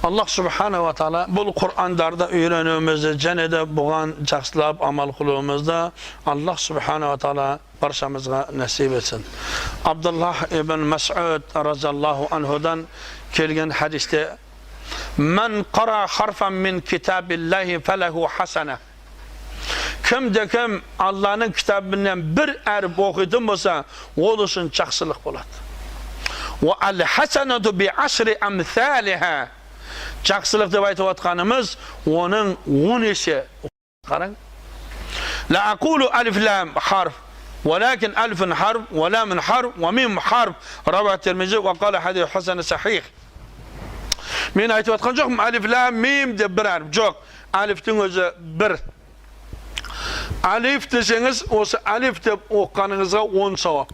Аллах субханала тағала бұл Құрандарды үйренуімізді және де бұған жақсылап амал қылуымызды Аллах субханала тағала баршамызға нәсіп етсін. Абдуллах ибн Мас'уд разиаллаху анхудан келген хадисте: «Ман қара харфан мин китабиллахи фалаху хасана». Кімде кім Алланың кітабынан бір әріп оқитын болса, ол үшін жақсылық болады. Уа ал хасанату би ашри амсалиха. Жақсылық деп айтып отқанымыз оның 10 есе. Қараң. Ла ақулу алиф лам харф, ولكن ألف حرف ولام حرف وميم حرف. رواه الترمذي وقال حديث حسن صحيح. Мен айтып жатқан жоқпын алиф лам мим деп бір әріп жоқ. Алифтің өзі бір. Алиф десеңіз, осы алиф деп оққаныңызға 10 сауап.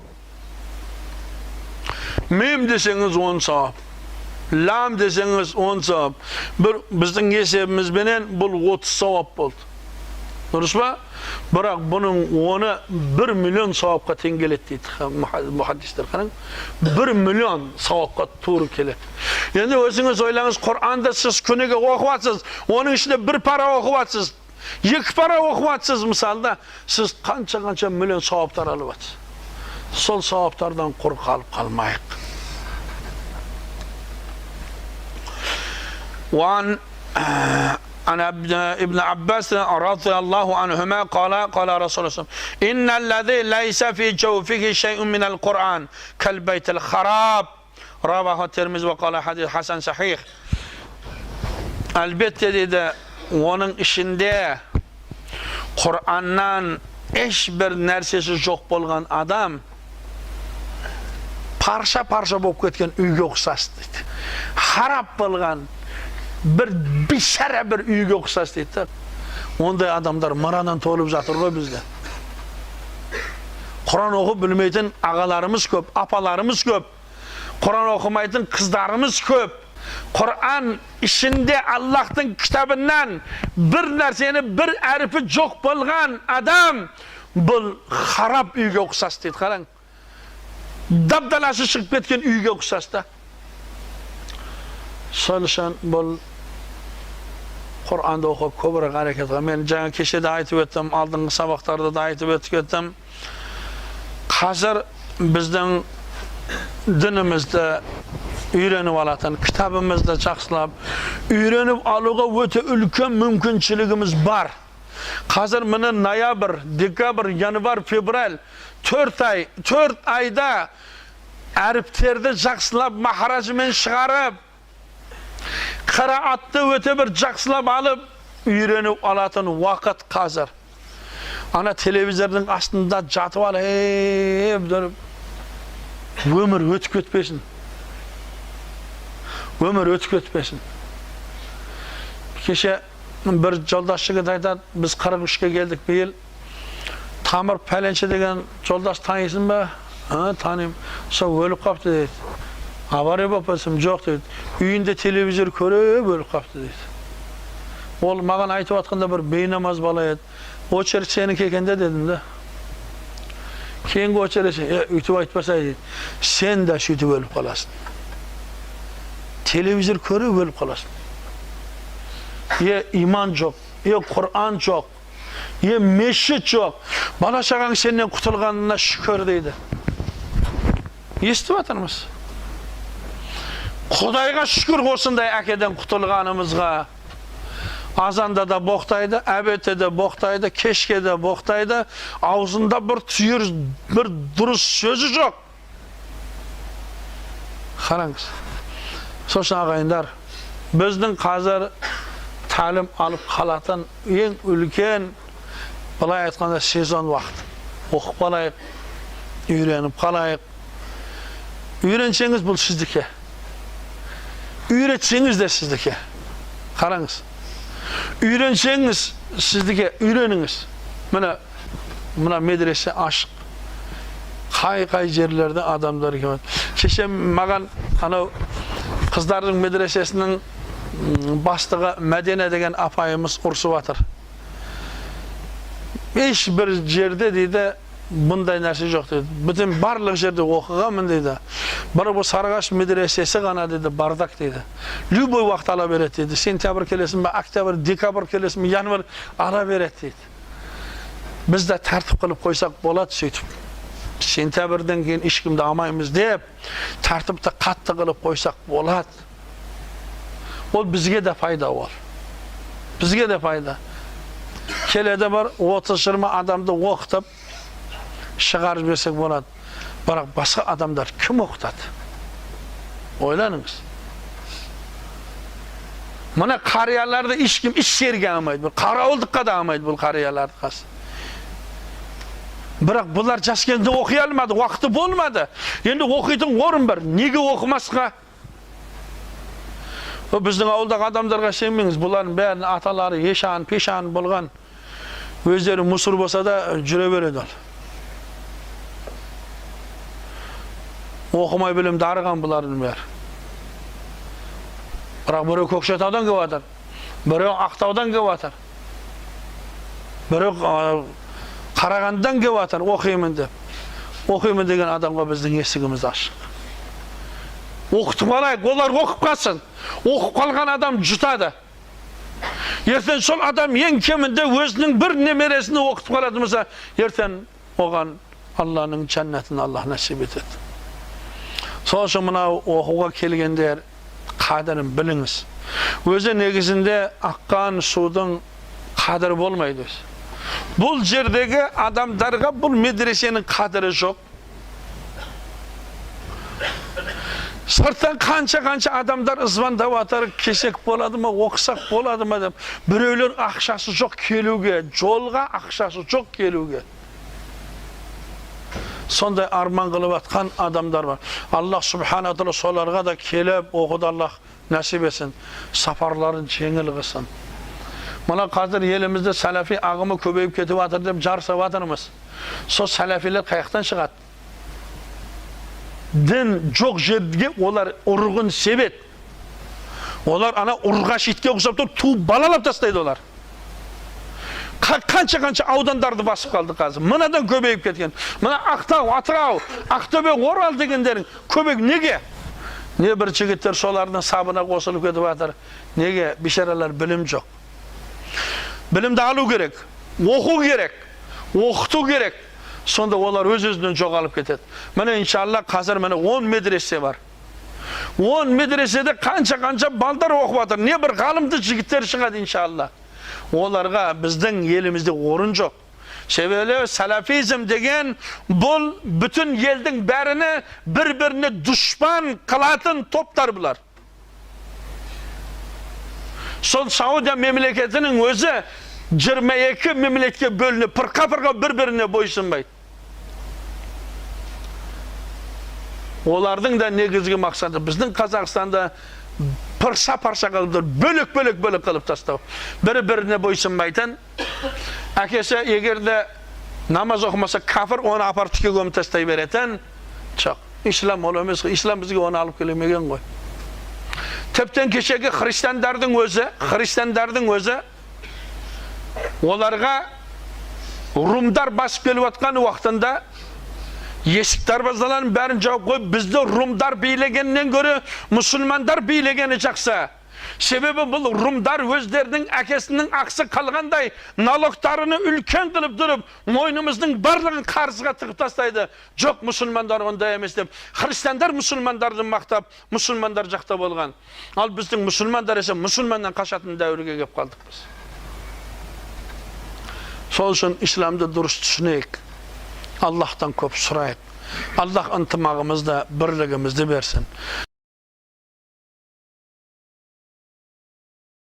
Мим десеңіз, 10 сауап. Лам десеңіз, 10 сауап. Бір біздің есебімізбенен бұл 30 сауап болды. Дұрыс па? Бірақ бұның оны 1 миллион сауапқа тең келеді дейді мұхаддистер. Қараң, 1 миллион сауапқа тура келеді. Енді өзіңіз ойлаңыз, Құранды сіз күніге оқып жатсыз, оның ішінде бір пара оқып жатсыз, екі пара оқып жатсыз, мысалда, сіз қанша-қанша миллион сауаптар алып жатсыз. Сол сауаптардан құр қалып қалмайық. وعن عن ابن عباس رضي الله عنهما قال قال رسول الله إن الذي ليس في جوفه شيء من القرآن كالبيت الخراب. رواه الترمذي وقال حديث حسن صحيح. Әлбетте, дейді, оның ішінде Құраннан ешбір нәрсесі жоқ болған адам парша-парша болып кеткен үйге ұқсас дейді. Харап болған бір бейшара бір үйге ұқсас дейді. Ондай адамдар марадан толып жатыр ғой бізде. Құран оқып білмейтін ағаларымыз көп, апаларымыз көп. Құран оқымайтын қыздарымыз көп. Құран ішінде Аллахтың кітабынан бір нәрсені, бір әрпі жоқ болған адам бұл харап үйге ұқсас дейді. Қараң. Дабдаласы шығып кеткен үйге ұқсас та. Сол үшін бұл Құранды оқып көбірек әрекет қыл. Мен жаңа кеше де айтып өттім, алдыңғы сабақтарда да айтып өтіп кеттім. Қазір біздің дінімізді үйреніп алатын, кітабымызды жақсылап үйреніп алуға өте үлкен мүмкіншілігіміз бар. Қазір міне ноябрь, декабрь, январь, февраль, 4 ай, 4 айда әріптерді жақсылап махаражымен шығарып, қыраатты өте бір жақсылап алып үйреніп алатын уақыт қазір. Ана телевизордың астында жатып алып, өмір өтіп кетпесін. Өмір өтіп кетпесін. Кеше бір жолдас жігіт айтады, біз 43-ке келдік биыл. Тамыр пәленше деген жолдас танисың ба? Ha, танимын. Сол өліп қапты дейді. Авария болып қалсам, жоқ дейді. Үйінде телевизор көріп өліп қапты дейді. Ол маған айтып жатқанда бір бейнамаз бала еді. Очередь сенікі екен де дедім да. Кейінгі очередь сен, өйтіп айтпаса дейді. Сен де сөйтіп өліп қаласың. Телевизор көріп өліп қаласың. Е иман жоқ, е Құран жоқ, е мешіт жоқ. Бала шағаң сенен құтылғанына шүкір дейді. Естіп жатырмыз. Құдайға шүкір осындай әкеден құтылғанымызға. Азанда да боқтайды, әбетте де боқтайды, кешке де боқтайды. Аузында бір түйір, бір дұрыс сөзі жоқ. Қараңыз. Сосын ағайындар, біздің қазір тәлім алып қалатын ең үлкен, былай айтқанда, сезон уақыт. Оқып қалайық, үйреніп қалайық. Үйренсеңіз, бұл сіздікі. Үйретсеңіз де сіздікі. Қараңыз. Үйренсеңіз, сіздікі, үйреніңіз. Міне, мына медресе ашық. Қай-қай жерлерде адамдар келеді. Кеше маған анау қыздардың медресесінің бастығы Мәдина деген апайымыз ұрсып жатыр. Ешбір жерде дейді Бұндай нәрсе жоқ дейді. Бүтін барлық жерде оқығанмын дейді. Бір бұл Сарыағаш медресесі ғана дейді, бардак дейді. Любой уақыт ала береді дейді. Сентябрь келесің бе, октябрь, декабрь келесің бе, январь ала береді дейді. Біз де тәртіп қылып қойсақ болады сөйтіп. Сентябрьден кейін ешкімді алмаймыз деп, тәртіпті қатты қылып қойсақ болады. Ол бізге де пайда ол. Бізге де пайда. Келеді бір 30-20 адамды оқытып, шығарып жіберсек болады. Бірақ басқа адамдар кім оқытады? Ойланыңыз. Мына қарияларды ешкім еш жерге алмайды. Бұл қарауылдыққа да алмайды бұл қарияларды қазір. Бірақ бұлар жас кезінде оқи алмады, уақыты болмады. Енді оқитын орын бар. Неге оқымасқа? Біздің ауылдағы адамдарға сенбеңіз. Бұлардың бәрінің аталары ешан, пешан болған. Өздері мұсыр болса да жүре береді ол. Оқымай білім дарыған бұлардың бәрі. Бірақ біреу Көкшетаудан келіп жатыр, біреу Ақтаудан келіп жатыр, біреу Қарағандыдан келіп жатыр, оқимын деп. Оқимын деген адамға біздің есігіміз ашық. Оқытып алайық, олар оқып қалсын. Оқып қалған адам жұтады. Ертең сол адам ең кемінде өзінің бір немересін оқытып қалатын болса, ертең оған Алланың жәннатын Алла нәсіп етеді. Сол үшін мынау оқуға келгендер қадірін біліңіз. Өзі негізінде аққан судың қадірі болмайды өзі. Бұл жердегі адамдарға бұл медресенің қадірі жоқ. Сырттан қанша-қанша адамдар звондап жатыр, келсек болады ма, оқысақ болады ма деп. Біреулер ақшасы жоқ келуге, жолға ақшасы жоқ келуге. Сондай арман қылып атқан адамдар бар. Аллах субхана тағала соларға да келіп оқуды Аллах нәсіп етсін, сапарларын жеңіл қылсын. Мына қазір елімізде салафи ағымы көбейіп кетіп жатыр деп жарысып жатырмыз. Сол салафилер қаяқтан шығады? Дін жоқ жерге олар ұрғын себет. Олар ана ұрғаш итке ұқсап тұрып туып балалап тастайды олар. Қанша-қанша аудандарды басып қалды қазір. Мынадан көбейіп кеткен. Мына Ақтау, Атырау, Ақтөбе, Орал дегендерің көбейіп неге? Не бір жігіттер солардың сабына қосылып кетіп жатыр. Неге? Бейшаралар білім жоқ. Білімді алу керек, оқу керек, оқыту керек. Сонда олар өз-өзінен жоғалып кетеді. Міне иншалла қазір міне 10 медресе бар. 10 медреседе қанша-қанша балдар оқып жатыр. Не бір ғалымды жігіттер шығады иншалла. Оларға біздің елімізде орын жоқ. Себебі салафизм деген бұл бүтін елдің бәріні бір-біріне дұшпан қылатын топтар бұлар. Сол Саудия мемлекетінің өзі 22 мемлекетке бөлініп, пырқа-пырқа бір-біріне бойсынбайды. Олардың да негізгі мақсаты біздің Қазақстанда парша-парша қылып, бөлек-бөлек бөлек қылып тастау. Бір-біріне бойсынбайтын. Әкесі егер де намаз оқымаса кәпір, оны апарып тіке көміп тастай беретін. Жоқ, ислам ол емес. Ислам бізге оны алып келмеген ғой. Тіптен кешегі христиандардың өзі оларға румдар басып келіп атқан уақытында есік дарбазаларын бәрін жауып қойып, бізді румдар билегеннен гөрі мұсылмандар билегені жақсы. Себебі бұл румдар өздерінің әкесінің ақысы қалғандай налогтарыны үлкен қылып тұрып, мойнымыздың барлығын қарызға тығып тастайды. Жоқ, мұсылмандар ондай емес деп. Христиандар мұсылмандарды мақтап, мұсылмандар жақта болған. Ал біздің мұсылмандар есе мұсылманнан қашатын дәуірге келіп қалдық біз. Сол үшін исламды дұрыс түсінейік. Аллахтан көп сұрайық. Аллах ынтымағымызды, бірлігімізді берсін.